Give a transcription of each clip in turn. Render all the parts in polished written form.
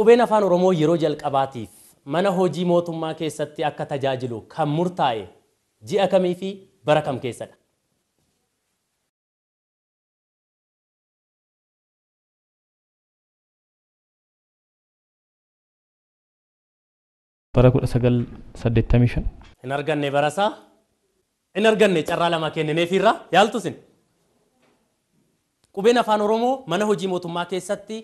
Qubeen afaan Oromoo yeroo jalqabaatiif mana hojii mootummaa keessatti akka tajaajilu kan murtaa'e ji'a kamii fi bara kam keessadha? Bara 1985. Hin arganne barasaa. Hin arganne carraa lama kennineefirra yaaltu sin. Qubeen afaan Oromoo mana hojii mootummaa keessatti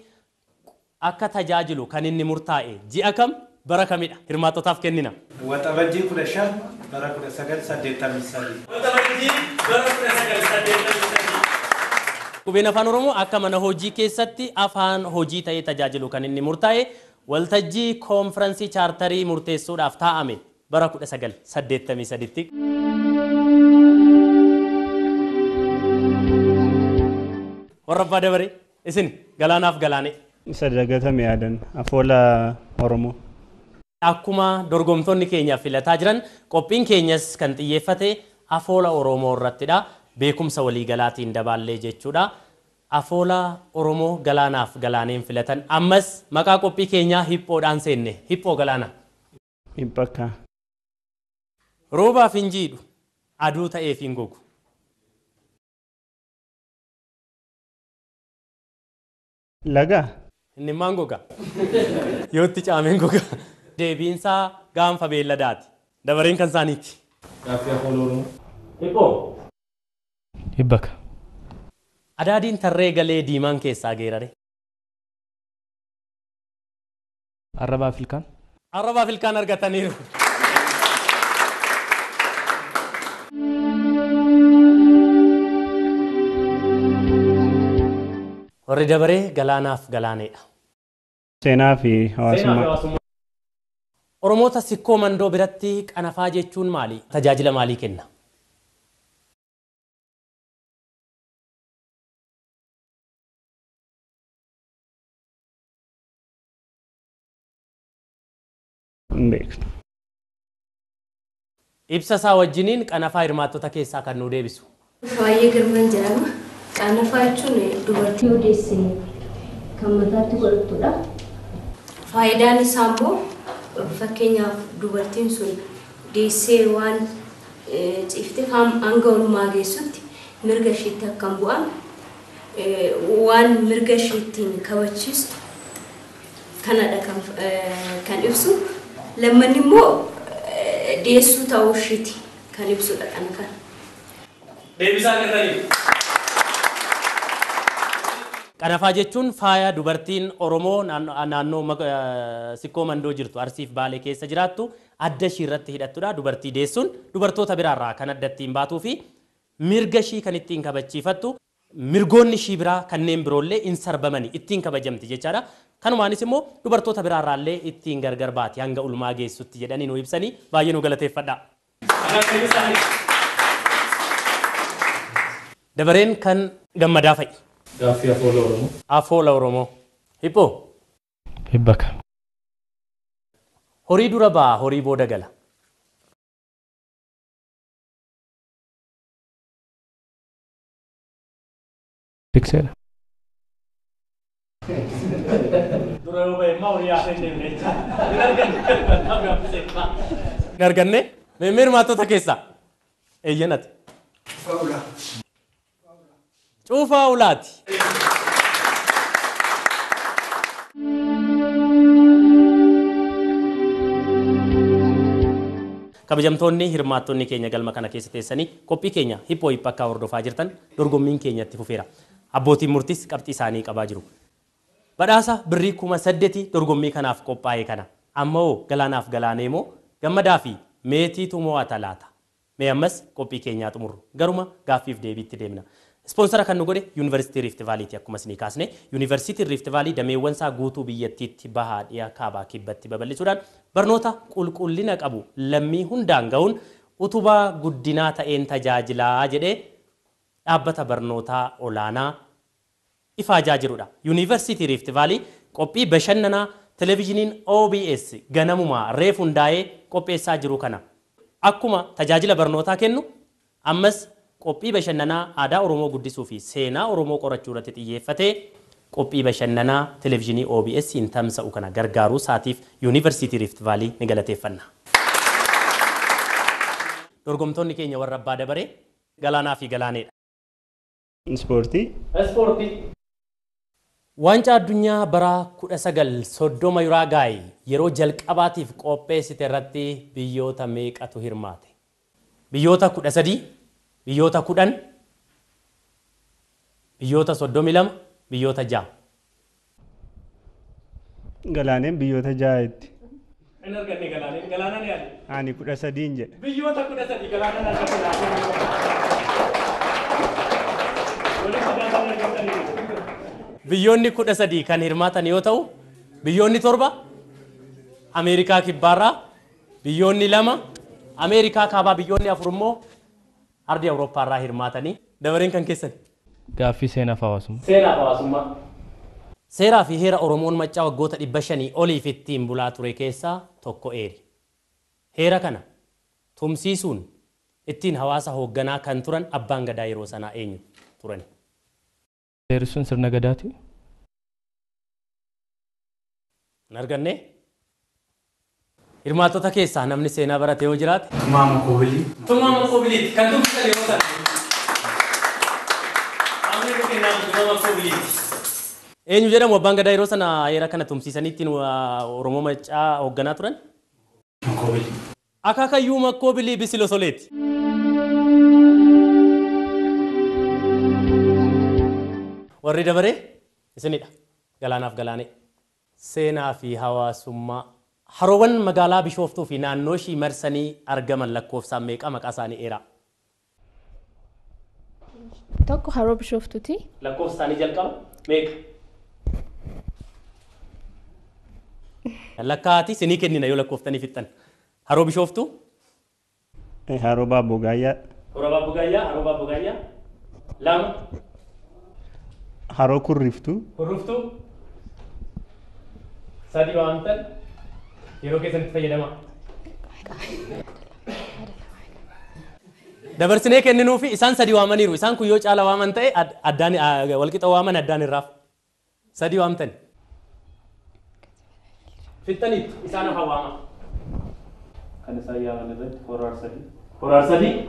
akka tajaajilu kan inni murtaa'e ji'a kam bara kamidha? Hirmaattotaaf kennina. Waxabajjii 15 bara 1983. Waxabajjii bara 1983. Qubeen afaan Oromoo akka mana hojii keessatti afaan hojii ta'ee tajaajilu kan inni murtaa'e waltajjii koonfiraansii chaartarii murteessuudhaaf taa'ame bara 1983tti. Warra abbaa dabaree isin Galaanaaf Galaanee. Isa dagatame yaadan afoola Oromoo. Akkuma dorgomtoonni keenya filataa jiran qophiin keenyas kan xiyyeeffate afoola Oromoo irrattidha. Beekumsa waliigalaatiin dabaallee jechuudha. Afoola Oromoo Galaanaaf Galaaneen filatan. Ammas maqaa qophii keenyaa hiphoodhaan seenne. Hiphoo Galaana. Hiphakka. Roobaaf hin jiidhu. Aduu ta'eef hin gogu. Laga. Inni maan goga? Yootti caameen goga. Deebiinsaa gaanfa beelladaati. Dabareen kan isaaniiti. Gaaffii afoola Oromoo. Hiphoo. Hibbaka. Adaadiin tarree galee diimaan keessaa geerare. Arrabaaf ilkaan. Arrabaaf ilkaan argataniiru. Warri dabaree Galaanaaf Galaaneedha. Seenaa fi hawaasummaa. Oromoota Sikkoo Mandoo biratti qanafaa jechuun maali? Tajaajila maalii kenna? Hin beeknu. Ibsa isaa wajjiniin qanafaa hirmaattota keessaa kan nu deebisu. Baay'ee Girmaan jedhama. Qanafaa jechuun dubartii odeesse kan mataatti godhattudha. Faayidaan isaa immoo fakkeenyaaf dubartiin sun deessee waan ciiftee hanga oolmaa geessutti mirga isheetti akka hin bu'an waan mirga isheettiin kabachiistu kanadha kan ibsu. Lammanni immoo deessuu ta'uu isheeti kan ibsudha qanafaan. Deebisaa kennaniif. Qanafaa jechuun faaya dubartiin Oromoo naannoo Sikkoo Mandoo jirtu Arsiif Baalee keessa jiraattu adda ishii irratti hidhattudha. Dubartii deessuun dubartoota biraarraa kan adda ittiin baatuu fi mirga ishii kan ittiin kabachiifattu mirgoonni ishii biraa kanneen biroollee hin sarbamani ittiin kabajamti jechaadha. Kanumaanis immoo dubartoota biraarraallee ittiin gargar baati hanga ulmaa geessutti jedhanii nu ibsanii baay'ee nu galateeffadha. Dabareen kan Gammadaa fa'i. Gaaffii afoola Oromoo. Afoola Oromoo. Hiphoo. Hibbaka. Horii dura ba'a, horii booda gala. Tikseedha. Dura yoo ba'e immoo horii haasa'e hin deemne jechaadha. Hin arganne. Meemmee hirmaattota keessaa. Eeyyan ati. Cuufaa ulaati. Kabajamtoonni hirmaattonni keenya galma kana keessa teessanii qophii keenya hiphoo hiphakkaa hordofaa jirtan dorgommiin keenya itti fufeera. Abbootiin murtiis qabxii isaanii qabaa jiru. Badhaasa birrii 8,000 dorgommii kanaaf qophaa'e kana. Amma hoo Galaanaaf Galaanee moo Gammadaa fi Meetiitu mo'ata laata? Mee ammas qophii keenyaa xumurru. Garuma gaaffiif deebiitti deemna. Ispoonsara kan nu godhe Yuunivarsiitii Rift Vaaliiti akkuma isinii kaasne. Yuunivarsiitiin Rift Vaalii dameewwan isaa guutuu biyyattiitti bahaa dhiyaa kaabaa kibbatti babal'isuudhaan barnoota qulqullina qabu lammii hundaan ga'uun utubaa guddinaa ta'een tajaajilaa jedhee dhaabbata barnootaa olaanaa ifaajaa jirudha. Yuunivarsiitii Rift Vaalii qophii bashannanaa televizhiniin OBS ganamumaa reef hundaa'ee qopheessaa jiru kana akkuma tajaajila barnootaa kennu ammas qophii bashannanaa aadaa Oromoo guddisuu fi seenaa Oromoo qorachuu irratti xiyyeeffatee Qophii bashannanaa televezyiinii OBS hin tamsa'u kana gargaaruu isaatiif Yuunivarsiitii Rift Vaalii ni galateeffanna. Dorgomtoonni keenya warra abbaa dabaree Galaanaa fi Galaaneedha. Ispoortii. Ispoortii. Waancaa addunyaa bara 1930 Yuraagaay yeroo jalqabaatiif qopheessite irratti biyyoota meeqatu hirmaate? Biyyoota 13, biyyoota 10, biyyoota 32, biyyoota 6. Galaaneen biyyoota 6tti. Hin arganne Galaaneen. Galaanaan yaali. Ani 13 jedha. Biyyoota 13 Galaanaan argate. Biyyoonni 13 kan hirmaatan yoo ta'u, biyyoonni 7 Ameerikaa kibbaarraa, biyyoonni 2 Ameerikaa kaabaa, biyyoonni 4 immoo ardii Awurooppaarraa hirmaatanii. Dabareen kan keessan. Gaaffii seenaaf hawaasummaa. Seenaaf hawaasummaa. Seeraa fi heera Oromoon maccaa waggoota 500 oliif ittiin bulaa ture keessaa tokko eeri. Heera kana tumsiisuun ittiin hawaasa hoogganaa kan turan abbaan gadaa yeroo sanaa eenyu turan? Seerri sun sirna gadaati. Hin arganne? Hirmaattota keessaa namni seenaa barate yoo jiraate? Tumaa Makoobilii. Tumaa Makoobiliiti. Kan tumsisan yeroo sana. Amni kun kennaa Tumaa Makoobiliiti. Eenyu jedhamu abbaan gadaa yeroo sana heera kana tumsiisanii ittiin Oromoo maccaa hoogganaa turan? Makoobilii. Akaakayyuu Makoobilii Bisilosoleeti. Warri dabaree isinidha. Galaanaaf Galaanee. Seenaa fi hawaasummaa. Haroowwan magaalaa Bishooftuu fi naannoo ishii marsanii argaman lakkoofsaan meeqa maqaa isaanii eeraa? Tokko haroo Bishooftuuti. Lakkoofsa isaanii jalqaba meeqa? Lakkaa'aati isinii kennina yoo lakkooftanii fixxan. Haroo Bishooftuu? Haroo Baabboo Gaayyaa. Haroo Baabboo Gaayyaa, Haroo Baabboo Gaayyaa. 2. Haroo Kurriftuu. Kurriftuu. 3 waamtan yeroo keessanitti fayyadamaa. Dabarsinee kenninuufi isaan 3 waamaniiru. Isaan kun yoo caala waaman ta'e addaan walqixa waaman addaan irraaf. 3 waamtan. Fixxaniitu isaan hafan waama. Kan isaan yaaman irratti horaar 3. Horaar 3.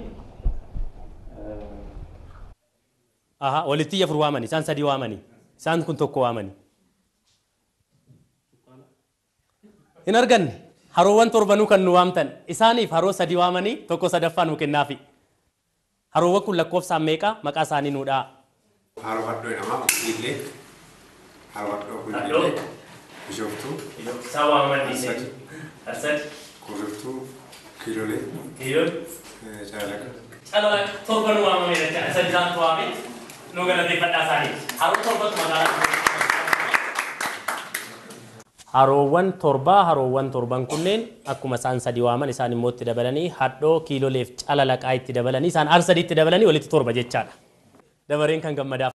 Aha, walitti 4 waamani. Isaan 3 waamani. Isaan kun 1 waamani. Hin arganne. Haroowwan 7 kan nu waamtan. Isaaniif haroo 3 waamanii 1 sadaffaa nu kennaafi. Haroowwan kun lakkoofsaan meeqa maqaa isaanii nuu dha'a? Haroo Haddoo jedhama. Illee. Haroo Haddoo kun illee. Bishooftuu. Isaan waamaman dhiisee. Arsadi. Kurriftuu. Kiilolee. Kiilolee. Calaqa. Calaqa 7 nu waamameera jechuudha. Sadi isaantu waame nu galateeffadhaa isaanii. Haroo 7tu magaalaa. Haroowwan 7 haroowwan 7 kunneen akkuma isaan 3 waaman isaan immoo itti dabalanii Haddoo Kiiloleef Calalaqaa itti dabalanii isaan Arsadiitti dabalanii walitti 7 jechaadha. Dabareen kan gammadaaf.